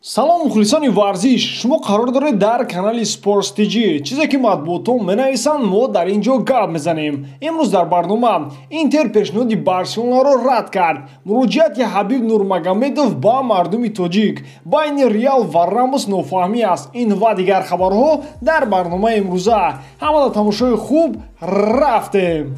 Салом мухлисони варзиш, шумо қарор доред дар канали Sports TG. Чизе ки матбуотон менависанд, мо дар ин ҷо гап мезанем. Имрӯз дар барнома Интер пешниҳоди Барселонаро рад кард. Муроҷиати Ҳабиб Нурмагомедов ба мардуми тоҷик. Байни Реал ва Рамос нофаҳмӣ аст. Ин ва дигар хабарҳо дар барномаи имрӯза. Ҳамада тамошои хуб, рафтем!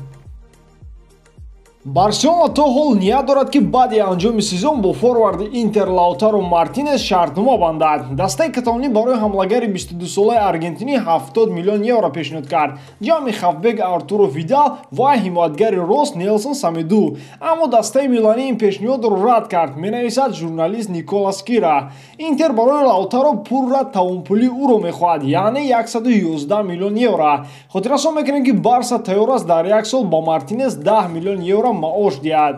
Барселона то ҳол ният дорад, ки баъди анҷоми сезон бо форварди Интер Лаутаро Мартинес шартнома бандад. Дастаи каталонӣ барои ҳамлагари 22-солаи аргентинӣ 70 миллион евро пешниҳод кард. Ҷамъи хавфбек Артуро Видал ва ҳимоятгари рост Нелсон Самеду. Аммо дастаи миланӣ ин пешниҳодро рад кард, менависад журналист Николас Кира. Интер барои Лаутаро пурра тавонпулии ӯро мехоҳад, яъне 111 миллион евро. Хотиррасон мекунем, ки Барса тайёр аст дар як сол ба Мартинес 10 миллион евро маош диҳад.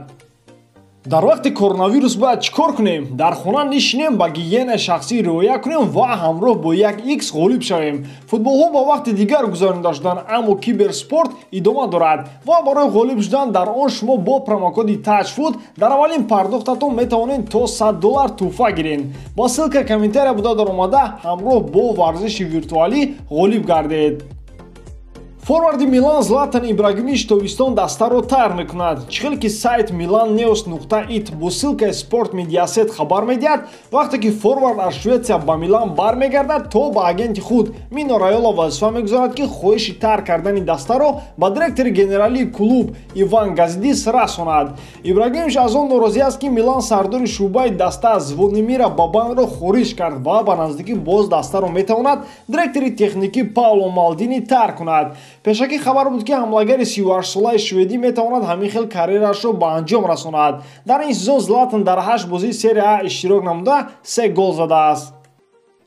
Дар вақти коронавирус бояд чӣ кор кунем? Дар хона нишинем, ба гигиенаи шахсӣ риоя кунем ва ҳамроҳ бо як икс ғолиб шавем. Футболҳо ба вақти дигар гузаронида шуданд, аммо киберспорт идома дорад ва барои ғолиб шудан дар он шумо бо промокоди TAJFOOT дар аввалин пардохтатон метавонед то $100 тӯҳфа гиред. Ба ссылка комментария буда даромада ҳамроҳ бо варзиши виртуалӣ ғолиб гардед. Форварди Милан Златан Ибрагимович тобистон дастаро тарк мекунад. Чӣ хел ки сайт milannews.it бо ссылкаи Sport Mediaset хабар медиҳад, вақте ки форвард аз Шветсия ба Милан бармегардад, то ба агенти худ Мино Райола вазифа мегузорад, ки хоҳиши тарк кардани дастаро ба директори генералии клуб Иван Газидис расонад. Ибрагимович аз он норозӣ аст, ки Милан сардори шӯъбаи даста Звонимира Бабанро хориҷ кард ва ба наздикӣ боз дастаро метавонад директори техникӣ Пауло Малдини тарк кунад. Пешакӣ хабар буд, ки ҳамлагари 38-солаи шведӣ метавонад ҳамин хел карьерашро ба анҷом расонад. Дар ин сезон Златан дар 8 бозии Серия А иштирок намуда 3 гол задааст.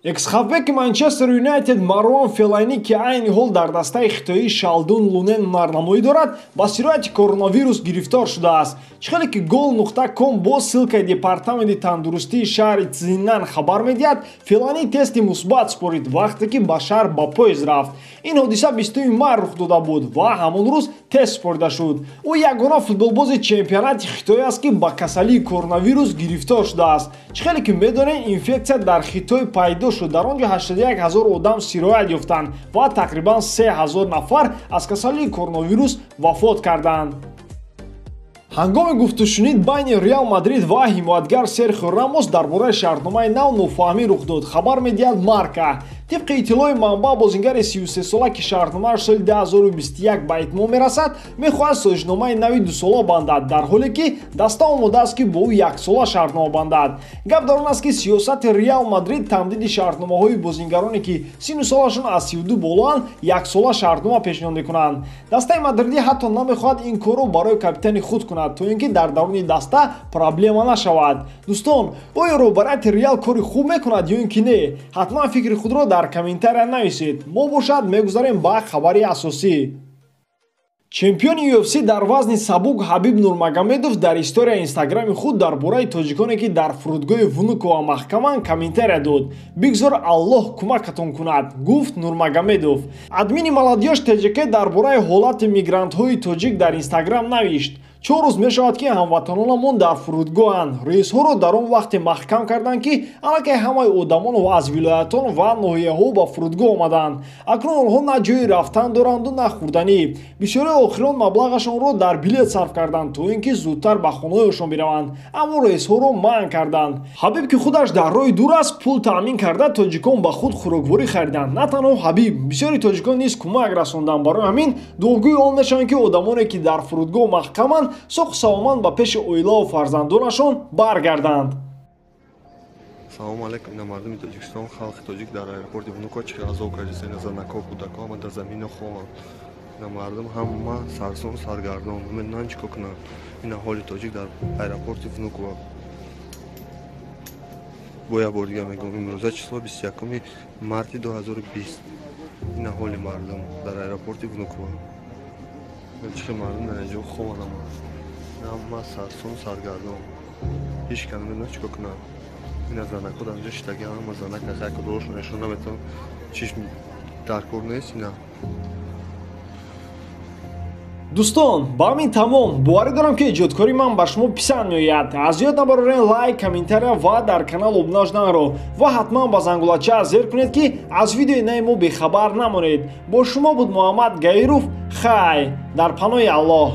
Экс-хавбеки Манчестер Юнайтед Маруан Фелайни, ки айни ҳол дар дастаи хитоии Шалдун Лунен ҳунарнамоӣ дорад, ба сирояти коронавирус гирифтор шудааст. Чӣ хеле ки гол.ком бо ссылкаи департаменти тандурустии шаҳри Цзиннан хабар медиҳад, Фелайни тести мусбат супорид, вақте ки ба шаҳр ба поезд рафт. Ин ҳодиса 20 май рух дода буд ва ҳамон рӯз тест супорида шуд. Ӯ ягона футболбози чемпионати Хитой аст, ки ба касалии коронавирус гирифтор шудааст. Чӣ хеле ки медонем, инфексия дар Хитой пайдо шуд. Дар он ҷо 81 ҳазор одам сироят ёфтанд ва тақрибан 3 ҳазор нафар аз касалии коронавирус вафот карданд. Ҳангоми гуфтушунид байни Реал Мадрид ва ҳимоятгар Серхио Рамос дар бораи шартномаи нав нофаҳмӣ рух дод, хабар медиҳад Марка. Тибқи иттилои манбаъ, бозингари 33-сола, ки шартномааш соли 2021 ба итмом мерасад, мехоҳад созишномаи нави дусола бандад, дар ҳоле ки даста омода аст, ки бо ӯ яксола шартнома бандад. Гап дар он аст, ки сиёсати Реал Мадрид тамдиди шартномаҳои бозингароне, ки синну солашон аз 32 болоанд, яксола шартнома пешниҳод мекунанд. Дастаи мадридӣ ҳатто намехоҳад ин корро барои капитани худ кунад, то ин ки дар даруни даста проблема нашавад. Дӯстон, оё роҳбарияти Реал кори хуб мекунад ё ин ки не? Ҳатман фикри худро дар комментария нависед. Мо бошад мегузарем ба хабари асосӣ. Чемпиони UFC дар вазни сабук Ҳабиб Нурмагомедов дар историяи инстаграми худ дар бораи тоҷиконе, ки дар фурудгоҳи Внуково маҳкаманд, комментария дод. Бигзор Аллоҳ кӯмакатон кунад, гуфт Нурмагомедов. Админи Молодёж ТЖК дар бораи ҳолати мигрантҳои тоҷик дар инстаграм навишт: 4 рӯз мешавад, ки ҳамватанонамон дар фурудгоҳанд. Рейсҳоро дар он вақте маҳкам карданд, ки аллакай ҳамаи одамон аз вилоятон ва ноҳияҳо ба фурудгоҳ омаданд. Акнун онҳо на ҷои рафтан доранду, на хӯрданӣ. Бисёриҳо охирон маблағашонро дар билет сарф карданд, то ин ки зудтар ба хонаҳояшон бираванд, аммо рейсҳоро манъ карданд. Ҳабиб, ки худаш дар роҳи дур аст, пул таъмин карда, тоҷикон ба худ хӯрокворӣ хариданд. На танҳо Ҳабиб, бисёри тоҷикон низ кӯмак расонданд. Барои ҳамин дуогӯи он мешаванд, ки одамоне, ки дар фурудгоҳ маҳкаманд, соҳу саломат ба пеши оилаву фарзандонашон баргарданд. Салому алайкум, ина мардуми Тоҷикистон, халқи тоҷик дар аэропорти Внуково чӣ хел азоб кашида, ина занако, кӯдако ҳама дар замина хобанд. Ина мардум ҳама сарсон, саргардон, намедонанд чӣ кор кунанд. Ина ҳоли тоҷик дар аэропорти Внуково. Бо як бор дига мегӯям, имрӯза число 21 марти 2020. Ина ҳоли мардум дар аэропорти Внуково. Чӣ хел мардум дар инҷо хобанд ҳама. Ҳама сарсон, саргардон. Ҳеҷ кас намедонад чӣ кор кунанд. Ина занако дар инҷо шиштагӣ, ҳама занак як дорашон нишон наметавонад, чишм дар кор нест ина. Дӯстон, ба ҳамин тамом. Боварӣ дорам, ки эҷодкории ман ба шумо писанд меояд. Аз ёд набарорен лайк, комментария ва дар канал обуна шуданро ва ҳатман ба зангулача зер кунед, ки аз видеои нави мо бехабар намонед. Бо шумо буд Муҳаммад Гаиров. Хай, дар паноҳи Аллоҳ.